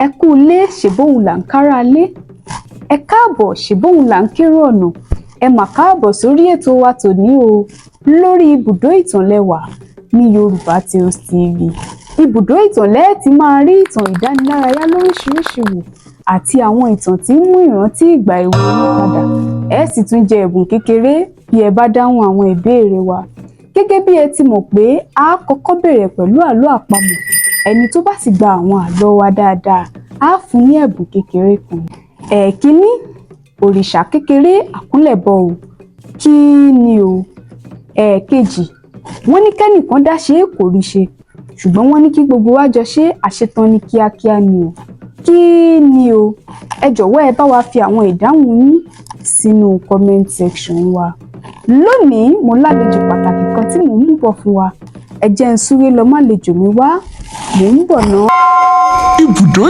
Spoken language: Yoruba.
Ẹ kú ilé, ṣèbóun là ń kárá ilé. Ẹ káàbọ̀, ṣèbóun là ń kérò ọ̀nà. Ẹ mà káàbọ̀ sórí ètò wa tòní o, lórí Ibùdó Ìtàn lẹ́wà ní Yorùbá Tales TV. Ibùdó Ìtàn lẹ́ẹ̀ ti máa rí ìtàn ìdánilárayá lóríṣiríṣi wò àti àwọn ìtàn tí ń mú ìrántí ìgbà èwe yín padà. Ẹ sì tún jẹ ẹ̀bùn kékeré bí ẹ bá dáhùn àwọn ìbéèrè wa. Gẹ́gẹ́ bí ẹ ti mọ̀ pé a kọ́kọ́ bẹ̀rẹ̀ pẹ̀lú àlọ́ àpamọ̀, ẹni tó bá sì gba àwọn àlọ́ wa dáadáa, á fún ní ẹ̀bùn kékeré kan. Ẹ̀ẹ̀kínní, òrìṣà kékeré àkúnlẹ̀bọ o, kí ni o? Ẹ̀ẹ̀kejì, wọ́n ní kẹ́nìkan dá ṣe é, kò rí ṣe, ṣùgbọ́n wọ́n ní kí gbogbo wa jọ ṣe, àṣetán ní kíákíá ni o. Kí ni o? Ẹ jọ̀wọ́, ẹ bá wa fi àwọn ìdáhùn yín sínú comment section wa. Lónìí, mo lálejò pàtàkì kan tí mò ń mú bọ̀ fún wa. Ẹ jẹ́ n súré lọ málejò mi wá, mò ń bọ̀ ná. Ibùdó.